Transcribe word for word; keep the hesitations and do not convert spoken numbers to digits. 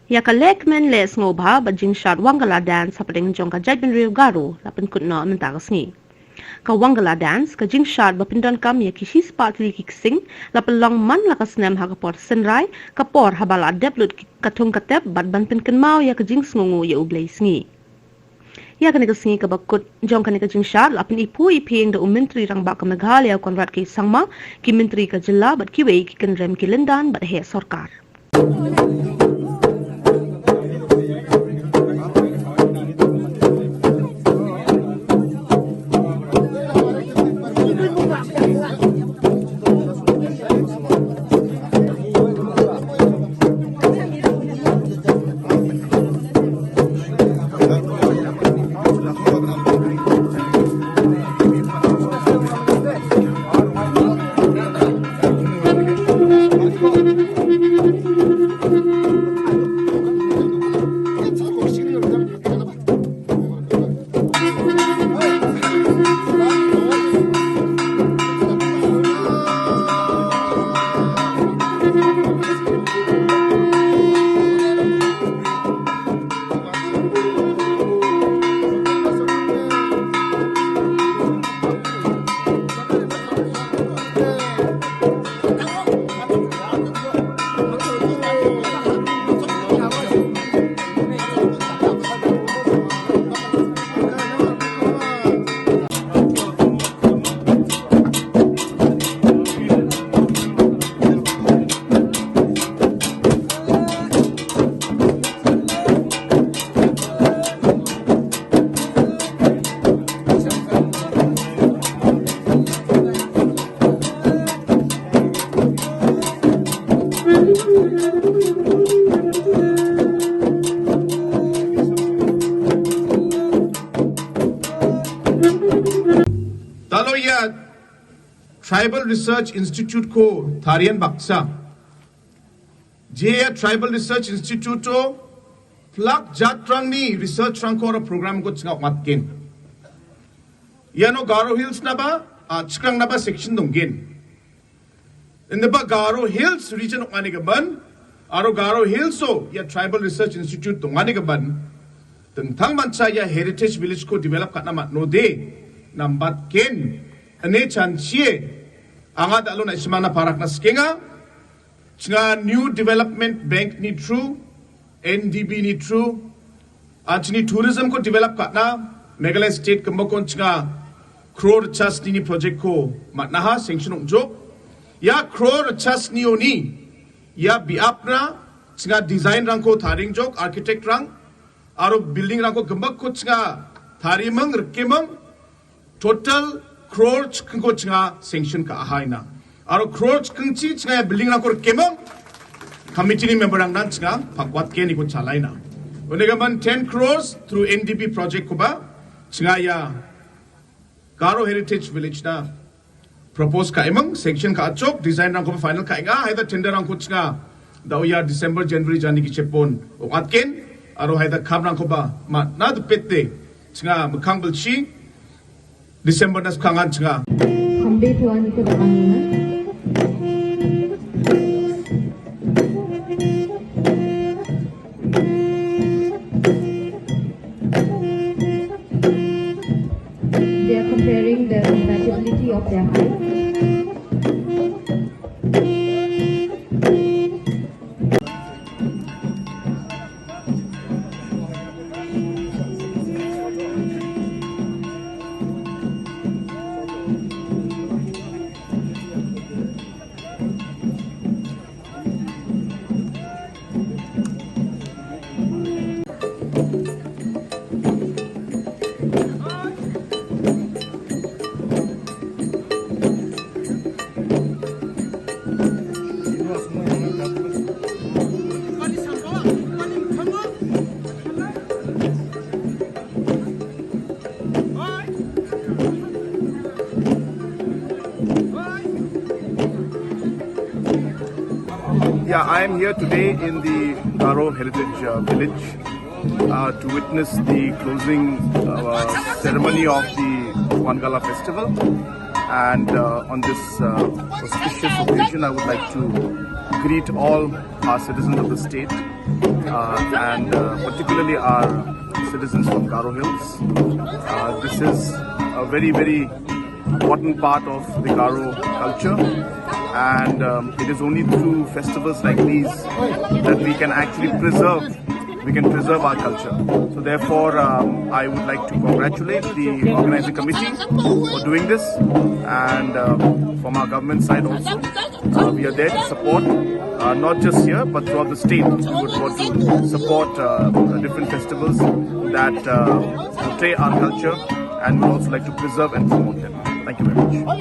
Ia ka lekmen le sngoba ba jingshad Wangala dance hapdeng jong ka jaitbynriew Garo la pynkutna mynta ka sngi. Ka Wangala dance ka jingshad ba pyndonkam ia ki shi spah tylli ki ksing la pynlong man la ka snem ha ka por synrai, ka por haba la dep lut ki ka thung ka tep bad ban pynkynmaw ia ka jingsngewnguh ia U Blei sngi. Ia kane ka sngi kaba kut jong kane ka jingshad la pyni phu i pheng da u Myntri Rangbah ka Meghalaya Conrad K Sangma, ki Myntri ka jylla bad kiwei ki kynrem ki lyndan bad heh sorkar. Dalo ia Tribal Research Institute ko tarian baksa. Jia Tribal Research Institute o plak jatrangni research rangko aro program ko chingak matgen. Iano Garo Hills naba, ah, chikrang naba section donggen. Indiba Garo Hills region ong·ani gimin, aro Garo Hills o ia Tribal Research Institute dongani gimin, dingtang mancha ia Heritage Village ko develop ka·na man·ode, nambatgen, ine chanchie, anga dalo na·simangna parakna sikenga, chinga New Development Bank ni through, N D B ni through, ah, chini tourism ko develop ka·na, Meghalaya State gimbakon chinga crore chasni ni project ko man·aha, sanction ong·jok. Ia crore chasni oni, ia biapna, chinga design rangko taringjok, architect rang, aro building rangko gimbakko chinga tariming, rikiming, total crore chikingko chinga sanction ka·aha ina. Aro crore chikingchi chinga ia building rangko rikiming, committee ni member rangnan chinga pakwatgen iko chalaina. Unigimin ten crores through N D B project koba chinga ia Garo Heritage Village na propose ka·eming, sanction ka·achok, design rangkoba final ka·enga, haida tender rangko chinga, da·o ia December, January jani gichepon ong·atgen, aro haida kam rangkoba ma-, na dipete chinga, mikkang bilchi, December na skang an chinga. Hambe tuaniko da·angenga. They are comparing the compatibility of their height. Yeah, I am here today in the Garo Heritage, uh, Village, uh, to witness the closing, uh, ceremony of the Wangala Festival. And, uh, on this, uh, auspicious occasion, I would like to greet all our citizens of the state, uh, and uh, particularly our citizens from Garo Hills. Uh, this is a very, very important part of the Garo culture, and um, it is only through festivals like these that we can actually preserve, we can preserve our culture. So therefore, um, I would like to congratulate the organizing committee for doing this, and um, from our government side also, uh, we are there to support, uh, not just here but throughout the state. We would want to support uh, different festivals that uh, portray our culture, and would also like to preserve and promote them. Thank you very much.